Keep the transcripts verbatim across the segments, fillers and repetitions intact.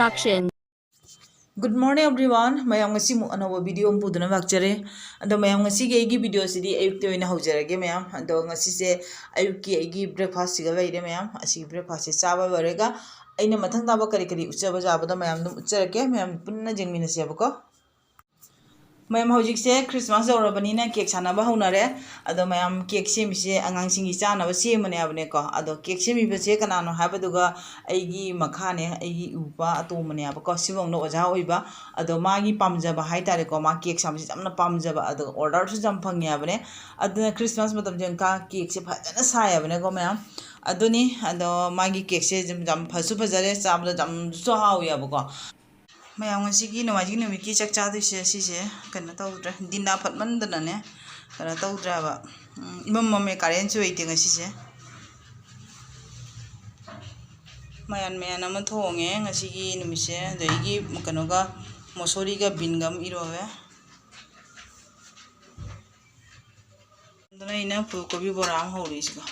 Action. Good morning everyone. ꯃꯌꯥꯝ, ꯉꯁꯤꯃꯨꯛ ꯑꯅꯧꯕ video ꯑꯃ ꯄꯨꯗꯨꯅ ꯂꯥꯛꯆꯔꯦ꯫ ꯑꯗꯣ ꯃꯌꯥꯝ, ꯉꯁꯤꯒꯤ ꯑꯩꯒꯤ video ꯁꯤꯗꯤ ꯑꯌꯨꯛꯇ ꯑꯣꯏꯅ ꯍꯧꯖꯔꯒꯦ ꯃꯌꯥꯝ꯫ ꯑꯗꯣ ꯉꯁꯤꯁꯦ ꯑꯌꯨꯛꯀꯤ ꯑꯩꯒꯤ breakfast ꯁꯤꯒ ꯂꯩꯔꯦ ꯃꯌꯥꯝ꯫ ꯑꯁꯤꯒꯤ breakfast ꯁꯦ ꯆꯥꯕ ꯂꯣꯏꯔꯒ ꯑꯩꯅ ꯃꯊꯪ ꯇꯥꯕ ꯀꯔꯤ ꯀꯔꯤ ꯎꯠꯆꯕ ꯌꯥꯕꯗꯣ ꯃꯌꯥꯝ ꯑꯗꯨꯝ ꯎꯠꯆꯔꯛꯀꯦ꯫ ꯃꯌꯥꯝ ꯄꯨꯟꯅ ꯌꯦꯡꯃꯤꯟꯅꯁꯦꯕꯀꯣ꯫ ꯃꯌꯥꯝ, ꯍꯧꯖꯤꯛꯁꯦ Christmas ꯌꯧꯔꯕꯅꯤꯅ cake ꯁꯥꯟꯅꯕ ꯍꯧꯅꯔꯦ꯫ ꯑꯗꯣ ꯃꯌꯥꯝ, cake ꯁꯦꯝꯃꯤꯁꯦ ꯑꯉꯥꯡꯁꯤꯡꯒꯤ ꯆꯥꯅꯕ ꯁꯦꯝꯕꯅꯦ ꯍꯥꯏꯕꯅꯦꯀꯣ꯫ ꯑꯗꯣ cake ꯁꯦꯝꯃꯤꯕꯁꯦ ꯀꯅꯥꯅꯣ ꯍꯥꯏꯕꯗꯨꯒ ꯑꯩꯒꯤ ꯃꯈꯥꯅꯦ, ꯑꯩꯒꯤ ꯏꯎꯄꯥ ꯑꯇꯣꯝꯕꯅꯦꯕꯀꯣ, ꯁꯤꯐꯧꯅ ꯑꯣꯖꯥ ꯑꯣꯏꯕ꯫ ꯑꯗꯣ ꯃꯥꯒꯤ ꯄꯥꯝꯖꯕ ꯍꯥꯏꯇꯥꯔꯦꯀꯣ, ꯃꯥ cake ꯁꯥꯕꯁꯦ ꯌꯥꯝꯅ ꯄꯥꯝꯖꯕ, ꯑꯗꯨꯒ order ꯁꯨ ꯌꯥꯝ ꯐꯪꯉꯦ ꯍꯥꯏꯕꯅꯦ꯫ ꯑꯗꯨꯅ Christmas ꯃꯇꯝꯁꯦ ꯀꯥ cake ꯁꯦ ꯐꯖꯅ ꯁꯥꯏ ꯍꯥꯏꯕꯅꯦꯀꯣ ꯃꯌꯥꯝ꯫ ꯑꯗꯨꯅꯤ, ꯑꯗꯣ ꯃꯥꯒꯤ cake ꯁꯦ ꯌꯥꯝ ꯐꯁꯨ ꯐꯖꯔꯦ, ꯆꯥꯕꯗ ꯌꯥꯝꯁꯨ ꯍꯥꯎꯋꯦꯕꯀꯣ꯫ ꯃꯌꯥꯝ, ꯉꯁꯤꯒꯤ ꯅꯣꯡꯃꯥꯏꯖꯤꯡ ꯅꯨꯃꯤꯠꯀꯤ ꯆꯥꯛ ꯆꯥꯗꯣꯏꯁꯦ ꯁꯤꯁꯦ ꯀꯩꯅꯣ ꯇꯧꯗ꯭ꯔꯦ, ꯗꯤꯟꯗꯥ ꯐꯠꯃꯟꯗꯅꯅꯦ ꯀꯩꯅꯣ ꯇꯧꯗ꯭ꯔꯦ ꯍꯥꯏꯕ꯫ ꯎꯝ, ꯏꯃꯝ ꯃꯝꯃꯦ, current ꯁꯨ ꯂꯩꯇꯦ ꯉꯁꯤꯁꯦ꯫ ꯃꯌꯥꯟ ꯃꯌꯥꯟ ꯑꯃ ꯊꯣꯡꯉꯦ ꯉꯁꯤꯒꯤ ꯅꯨꯃꯤꯠꯁꯦ꯫ ꯑꯗꯒꯤ ꯀꯩꯅꯣꯒ, ꯃꯣꯁꯣꯔꯤꯒ ꯕꯤꯟꯒ ꯑꯃ ꯏꯔꯣꯜꯂꯦ꯫ ꯑꯗꯨꯅ ꯑꯩꯅ ꯐꯨꯜ ꯀꯣꯕꯤ ꯕꯣꯔꯥ ꯑꯃ ꯍꯧꯔꯤꯁꯤꯒ꯫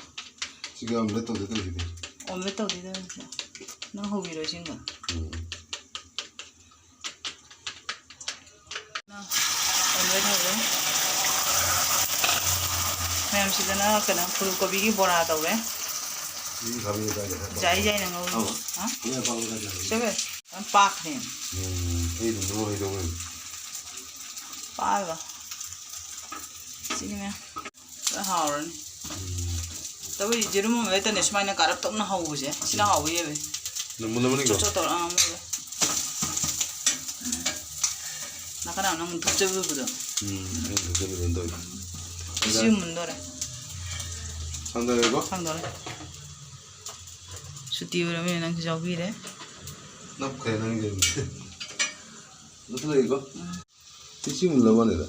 ꯁꯤꯒ omelette ꯇꯧꯗꯣꯏ ꯇꯧꯔꯤꯁꯤꯗꯤ꯫ Omelette ꯇꯧꯗꯣꯏ ꯇꯧꯔꯤꯁꯦ꯫ ꯅꯪ ꯍꯧꯕꯤꯔꯣ ꯁꯤꯒ꯫ ꯎꯝ꯫ ꯅꯪ omelette ꯍꯧꯔꯦ꯫ ꯃꯌꯥꯝꯁꯤꯗꯅ ꯀꯩꯅꯣ ꯐꯨꯜ ꯀꯣꯕꯤꯒꯤ ꯕꯣꯔꯥ ꯇꯧꯔꯦ꯫ ꯁꯤ ꯈꯥꯃꯦꯟ ꯀꯥꯏꯗ ꯈꯔ ꯖꯥꯏ ꯖꯥꯏꯅ ꯉꯧꯔꯦ꯫ ꯑꯧ꯫ ꯍꯥ? ꯈꯥꯃꯦꯟ ꯑꯄꯥꯛꯄ ꯀꯥꯏꯗ ꯂꯩꯒꯦ? ꯆꯠꯂꯦ꯫ ꯌꯥꯝ ꯄꯥꯛꯈ꯭ꯔꯦ꯫ ꯎꯝ, ꯑꯩ ꯑꯗꯨꯝ ꯂꯧꯔ ꯂꯧꯔ꯫ ꯄꯥꯛꯑꯒ꯫ ꯁꯤꯅꯤ ꯃꯌꯥꯝ꯫ ꯂꯣꯏ ꯍꯥꯎꯔꯅꯤ꯫ ꯎꯝ꯫ ꯇꯧꯕꯨꯗꯤ ꯌꯦꯔꯨꯝ omelette ꯇꯅꯦ ꯁꯨꯃꯥꯏꯅ ꯀꯥꯔꯞ ꯇꯧꯅ ꯍꯧꯕꯁꯦ꯫ ꯁꯤꯅ ꯍꯥꯎꯕ ꯍꯦꯜꯂꯦ꯫ ꯑꯗꯨꯝ ꯃꯨꯜꯂꯝꯃꯅꯤꯀꯣ? ꯆꯣꯠ ꯆꯣꯠ ꯇꯧꯔ, ꯑꯥ, ꯃꯨꯜꯂꯦ꯫ ꯅꯥꯀꯟ ꯅꯥꯀꯟ ꯑꯃꯨꯛ ꯊꯨꯞꯆꯕꯗꯣ꯫ ꯎꯝ, ꯑꯩꯅ ꯊꯨꯞꯆꯕꯗꯣ ꯑꯗꯨꯝ ꯇꯧꯋꯤ꯫ ꯁꯤꯁꯨ ꯃꯨꯟꯗꯣꯔꯦ꯫ ꯊꯥꯡꯗꯔꯦꯀꯣ? ꯊꯥꯡꯗꯣꯔꯦ꯫ ꯁꯨꯇꯤ ꯑꯣꯏꯔꯕꯅꯤꯅ ꯅꯪꯁꯨ ꯌꯥꯎꯕꯤꯔꯦ꯫ ꯅꯞꯈ꯭ꯔꯦ ꯅꯪꯒꯤ꯫ ꯅꯞꯁꯤꯜꯂꯒꯦꯀꯣ? ꯎꯝ꯫ ꯁꯤ ꯃꯨꯜꯂ ꯃꯥꯜꯂꯦꯗ꯫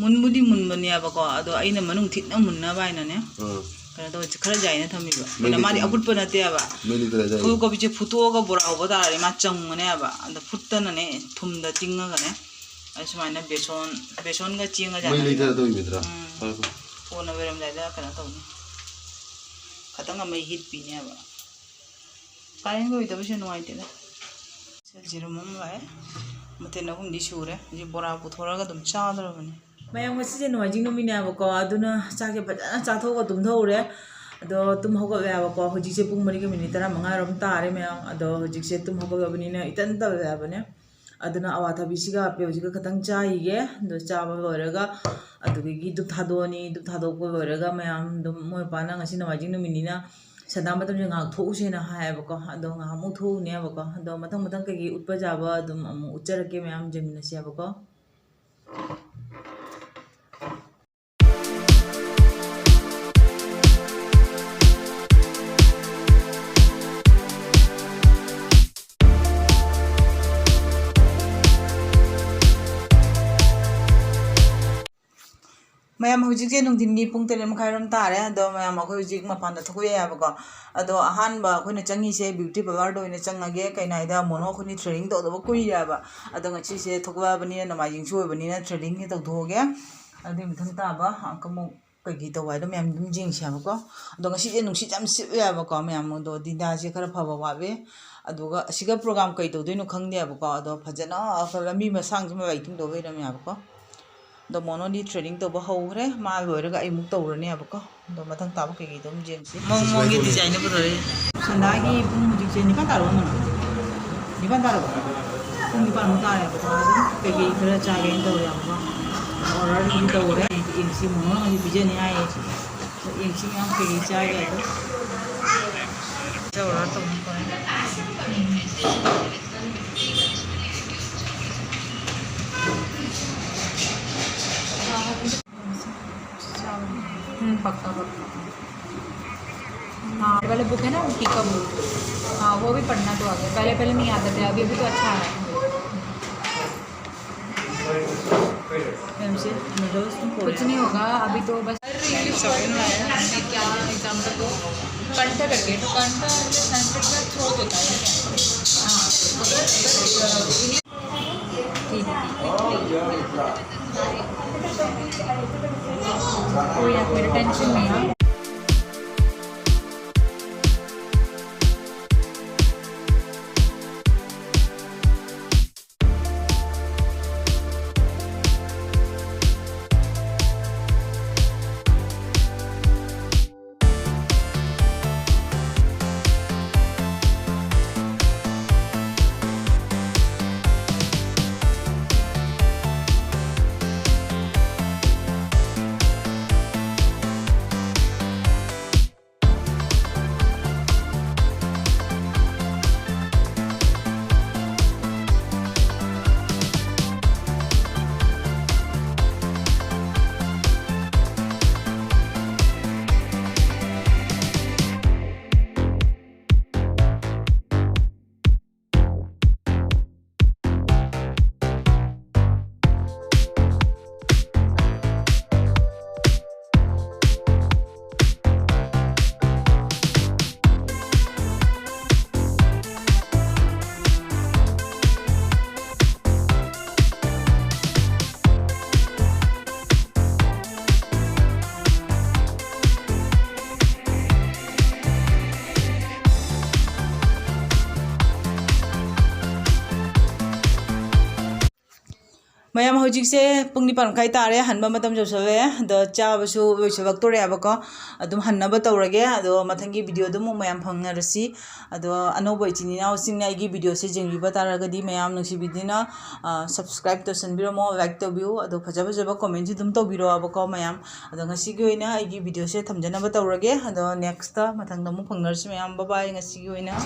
ꯃꯨꯟꯕꯨꯗꯤ ꯃꯨꯟꯕꯅꯦꯕꯀꯣ, ꯑꯗꯣ ꯑꯩꯅ ꯃꯅꯨꯡ ꯊꯤꯠꯅ ꯃꯨꯟꯅꯕ ꯍꯥꯏꯅꯅꯦ, ꯑꯥ꯫ ꯀꯩꯅꯣ ꯇꯧꯋꯦ, ꯈꯔ ꯌꯥꯏꯅ ꯊꯝꯃꯤꯕ꯫ ꯃꯩ ꯑꯗꯨꯅ ꯃꯥꯗꯤ ꯂꯩꯇ꯭ꯔꯗꯤ, ꯑꯀꯨꯠꯄ ꯅꯠꯇꯦꯕ꯫ ꯃꯩ ꯂꯩꯇ꯭ꯔꯗꯤ ꯌꯥꯏꯌꯦ꯫ ꯐꯨꯜ ꯀꯣꯕꯤꯁꯦ ꯐꯨꯠꯇꯣꯛꯑꯒ ꯕꯣꯔꯥ ꯍꯧꯕ ꯇꯥꯔꯗꯤ ꯃꯥ ꯆꯪꯕꯅꯦꯕ꯫ ꯑꯗꯣ ꯐꯨꯠꯇꯅꯅꯦ, ꯊꯨꯝꯗ ꯇꯤꯡꯉꯒꯅꯦ, ꯑꯩ ꯁꯨꯃꯥꯏꯅ ꯕꯦꯁꯣꯟ, ꯕꯦꯁꯣꯟꯒ ꯆꯦꯡꯒ ꯃꯩ ꯌꯥꯅꯔꯒ ꯂꯩꯊꯔ ꯇꯧꯔꯤꯃꯤꯗ꯭ꯔꯥ? ꯎꯝ꯫ ꯐꯔꯦ, ꯐꯔꯦ꯫ ꯀꯣꯟꯅ ꯂꯣꯏꯔꯝꯗꯥꯏꯗ ꯀꯩꯅꯣ ꯇꯧꯅꯤ꯫ ꯈꯇꯪ ꯑꯃ ꯍꯤꯠ ꯄꯤꯅꯦꯕ꯫ ꯀꯥꯔꯦꯟ ꯂꯣꯏꯗꯕꯁꯦ ꯅꯨꯡꯉꯥꯏꯇꯦꯗ꯫ ꯌꯦꯔꯨꯝ ꯑꯃ ꯂꯥꯛꯑꯦ꯫ ꯃꯊꯦꯜ ꯑꯍꯨꯝꯗꯤ ꯁꯨꯔꯦ꯫ ꯍꯧꯖꯤꯛ ꯕꯣꯔꯥ ꯄꯨꯊꯣꯔꯒ ꯑꯗꯨꯝ ꯆꯥꯗꯧꯔꯕꯅꯤ꯫ ꯃꯌꯥꯝ, ꯉꯁꯤꯁꯦ ꯅꯣꯡꯃꯥꯏꯖꯤꯡ ꯅꯨꯃꯤꯠꯅꯦꯕꯀꯣ, ꯑꯗꯨꯅ ꯆꯥꯛꯁꯦ ꯐꯖꯅ ꯆꯥꯊꯣꯛꯑꯒ ꯇꯨꯝꯊꯣꯛꯎꯔꯦ꯫ ꯑꯗꯣ ꯇꯨꯝ ꯍꯧꯒꯠꯂꯦꯕꯀꯣ꯫ ꯍꯧꯖꯤꯛꯁꯦ ꯄꯨꯡ ꯃꯔꯤꯒ ꯃꯤꯅꯤꯠ ꯇꯔꯥꯃꯉꯥꯔꯣꯝ ꯇꯥꯔꯦ ꯃꯌꯥꯝ꯫ ꯑꯗꯣ ꯍꯧꯖꯤꯛꯁꯦ ꯇꯨꯝ ꯍꯧꯒꯠꯂꯕꯅꯤꯅ ꯏꯇꯟ ꯇꯜꯂꯦ ꯍꯥꯏꯕꯅꯦ꯫ ꯑꯗꯨꯅ ꯑꯋꯥꯊꯕꯤꯁꯤꯒ ꯑꯦꯄꯜꯁꯤꯒ ꯈꯇꯪ ꯆꯥꯈꯤꯒꯦ꯫ ꯑꯗꯣ ꯆꯥꯕ ꯂꯣꯏꯔꯒ ꯑꯗꯨꯗꯒꯤ ꯙꯨꯞ ꯊꯥꯗꯣꯛꯑꯅꯤ꯫ ꯙꯨꯞ ꯊꯥꯗꯣꯛꯄ ꯂꯣꯏꯔꯒ ꯃꯌꯥꯝ ꯑꯗꯨꯝ, ꯃꯣꯏ ꯃꯄꯥꯅ ꯉꯁꯤ ꯅꯣꯡꯃꯥꯏꯖꯤꯡ ꯅꯨꯃꯤꯠꯅꯤꯅ ꯁꯟꯗꯥ ꯃꯇꯝꯁꯦ ꯉꯥꯏꯍꯥꯛ ꯊꯣꯛꯎꯁꯦꯅ ꯍꯥꯏꯌꯦꯕꯀꯣ꯫ ꯑꯗꯣ ꯉꯥꯏꯍꯥꯛꯃꯨꯛ ꯊꯣꯛꯎꯅꯦꯕꯀꯣ꯫ ꯑꯗꯣ ꯃꯊꯪ ꯃꯊꯪ ꯀꯩꯀꯩ ꯎꯠꯄ ꯌꯥꯕ ꯑꯗꯨꯝ ꯑꯃꯨꯛ ꯎꯠꯆꯔꯛꯀꯦ, ꯃꯌꯥꯝ ꯌꯦꯡꯃꯤꯟꯅꯁꯦꯕꯀꯣ꯫ ꯃꯌꯥꯝ, ꯍꯧꯖꯤꯛꯁꯦ ꯅꯨꯡꯊꯤꯟꯒꯤ ꯄꯨꯡ ꯇꯔꯦꯠ ꯃꯈꯥꯏꯔꯣꯝ ꯇꯥꯔꯦ꯫ ꯑꯗꯣ ꯃꯌꯥꯝ, ꯑꯩꯈꯣꯏ ꯍꯧꯖꯤꯛ ꯃꯄꯥꯟꯗ ꯊꯣꯛꯄ ꯌꯥꯏꯌꯦꯕꯀꯣ꯫ ꯑꯗꯣ ꯑꯍꯥꯟꯕ ꯑꯩꯈꯣꯏꯅ ꯆꯪꯉꯤꯁꯦ ꯕ꯭ꯌꯨꯇꯤ ꯄꯥꯔꯂꯔꯗ ꯑꯣꯏꯅ ꯆꯪꯉꯒꯦ꯫ ꯀꯩꯅꯣ ꯍꯥꯏꯗ, ꯃꯣꯅꯣ ꯑꯩꯈꯣꯏꯅꯤ ꯊ꯭ꯔꯦꯗꯤꯡ ꯇꯧꯗꯕ ꯀꯨꯏꯔꯦꯕ꯫ ꯑꯗꯣ ꯉꯁꯤꯁꯦ ꯊꯣꯛꯂꯛꯑꯕꯅꯤꯅ, ꯅꯣꯡꯃꯥꯏꯖꯤꯡꯁꯨ ꯑꯣꯏꯕꯅꯤꯅ ꯊ꯭ꯔꯦꯗꯤꯡꯁꯦ ꯇꯧꯊꯣꯛꯑꯒꯦ꯫ ꯑꯗꯨꯒꯤ ꯃꯊꯪ ꯇꯥꯕ ꯑꯃꯨꯛ ꯀꯩꯀꯩ ꯇꯧꯕ ꯍꯥꯏꯗꯣ ꯃꯌꯥꯝ ꯑꯗꯨꯝ ꯌꯦꯡꯁꯦꯕꯀꯣ꯫ ꯑꯗꯣ ꯉꯁꯤꯁꯦ ꯅꯨꯡꯁꯤꯠ ꯌꯥꯝ ꯁꯤꯠꯂꯦꯕꯀꯣ ꯃꯌꯥꯝ꯫ ꯑꯗꯣ ꯗꯤꯟꯗꯥꯁꯦ ꯈꯔ ꯐꯕ ꯋꯥꯠꯂꯦ꯫ ꯑꯗꯨꯒ ꯑꯁꯤꯒ ꯄ꯭ꯔꯣꯒ꯭ꯔꯥꯝ ꯀꯩ ꯇꯧꯗꯣꯏꯅꯣ ꯈꯪꯗꯦꯕꯀꯣ꯫ ꯑꯗꯣ ꯐꯖꯅ ꯂꯝꯕꯤ ꯃꯁꯥꯡꯁꯤꯃ ꯂꯥꯏꯇꯤꯡ ꯇꯧ ꯂꯩꯔꯝꯃꯦꯕꯀꯣ꯫ ꯑꯗꯣ ꯃꯣꯅꯣꯗꯤ ꯊ꯭ꯔꯦꯗꯤꯡ ꯇꯧꯕ ꯍꯧꯈ꯭ꯔꯦ꯫ ꯃꯥ ꯂꯣꯏꯔꯒ ꯑꯩ ꯑꯃꯨꯛ ꯇꯧꯔꯅꯦꯕꯀꯣ꯫ ꯑꯗꯣ ꯃꯊꯪ ꯇꯥꯕ ꯀꯩꯀꯩꯗꯣ ꯑꯗꯨꯝ ꯌꯦꯡꯁꯤ꯫ ꯃꯑꯣꯡ ꯃꯑꯣꯡꯒꯤ ꯗꯤꯖꯥꯏꯟꯗ ꯄꯨꯊꯣꯔꯛꯏ꯫ ꯁꯟꯗꯥꯒꯤ ꯄꯨꯡ ꯍꯧꯖꯤꯛꯁꯦ ꯅꯤꯄꯥꯟ ꯇꯥꯔꯕ ꯃꯥꯜꯂꯦ꯫ ꯅꯤꯄꯥꯟ ꯇꯥꯔꯕ? ꯄꯨꯡ ꯅꯤꯄꯥꯟꯃꯨꯛ ꯇꯥꯔꯦꯕꯀꯣ꯫ ꯑꯗꯨꯝ ꯀꯩꯀꯩ ꯈꯔ ꯆꯥꯒꯦꯅ ꯇꯧꯔꯦꯕꯀꯣ꯫ ꯑꯣꯔꯗꯔ ꯑꯗꯨꯝ ꯇꯧꯔꯦ꯫ ꯌꯦꯡꯁꯤ, ꯃꯣꯃꯣ ꯑꯃꯗꯤ ꯄꯤꯖꯅꯤ ꯍꯥꯏꯌꯦ꯫ ꯌꯦꯡꯁꯤ ꯃꯌꯥꯝ ꯀꯩꯀꯩ ꯆꯥꯒꯦ ꯍꯥꯏꯗꯣ꯫ ꯄꯤꯖ ꯑꯣꯔꯗꯔ ꯇꯧꯅꯤ ꯀꯣ꯫ हम्म, पक्का, पक्का। हाँ, वाला बुक है ना, टीका बुक। हाँ, वो भी पढ़ना तो आ गया। पहले, पहले नहीं आता था, अभी, अभी तो अच्छा आ रहा है। कुछ नहीं होगा, अभी तो बस क्या एग्जाम्पल दो, कंठ करके, तो कंठ संस्कृत में छोड़ देता है, ठीक है? हाँ, अगर, अगर, अ, ठीक है, ठीक है। कोई ना, कोई टेंशन नहीं है। ꯃꯌꯥꯝ, ꯍꯧꯖꯤꯛꯁꯦ ꯄꯨꯡ ꯅꯤꯄꯥꯟ ꯃꯈꯥꯏ ꯇꯥꯔꯦ, ꯍꯟꯕ ꯃꯇꯝ ꯌꯧꯁꯜꯂꯛꯑꯦ꯫ ꯑꯗꯣ ꯆꯥꯕꯁꯨ ꯂꯣꯏꯁꯤꯜꯂꯛꯇꯣꯔꯦꯕꯀꯣ꯫ ꯑꯗꯨꯝ ꯍꯟꯅꯕ ꯇꯧꯔꯒꯦ꯫ ꯑꯗꯣ ꯃꯊꯪꯒꯤ ꯚꯤꯗꯤꯑꯣꯗ ꯑꯃꯨꯛ ꯃꯌꯥꯝ ꯐꯪꯅꯔꯁꯤ꯫ ꯑꯗꯣ ꯑꯅꯧꯕ ꯏꯆꯤꯟ ꯏꯅꯥꯎꯁꯤꯡꯅ ꯑꯩꯒꯤ ꯚꯤꯗꯤꯑꯣꯁꯦ ꯌꯦꯡꯕꯤꯕ ꯇꯥꯔꯒꯗꯤ ꯃꯌꯥꯝ ꯅꯨꯡꯁꯤꯕꯤꯗꯨꯅ, ꯑ, subscribe ꯇꯧꯁꯟꯕꯤꯔꯝꯃꯣ, like ꯇꯧꯕꯤꯌꯨ꯫ ꯑꯗꯣ ꯐꯖ ꯐꯖꯕ commentꯁꯨ ꯑꯗꯨꯝ ꯇꯧꯕꯤꯔꯛꯑꯣꯕꯀꯣ ꯃꯌꯥꯝ꯫ ꯑꯗꯣ ꯉꯁꯤꯒꯤ ꯑꯣꯏꯅ ꯑꯩꯒꯤ ꯚꯤꯗꯤꯑꯣꯁꯦ ꯊꯝꯖꯅꯕ ꯇꯧꯔꯒꯦ꯫ ꯑꯗꯣ nextꯇ, ꯃꯊꯪꯗ ꯑꯃꯨꯛ ꯐꯪꯅꯔꯁꯤ ꯃꯌꯥꯝ꯫ Bye bye ꯉꯁꯤꯒꯤ ꯑꯣꯏꯅ꯫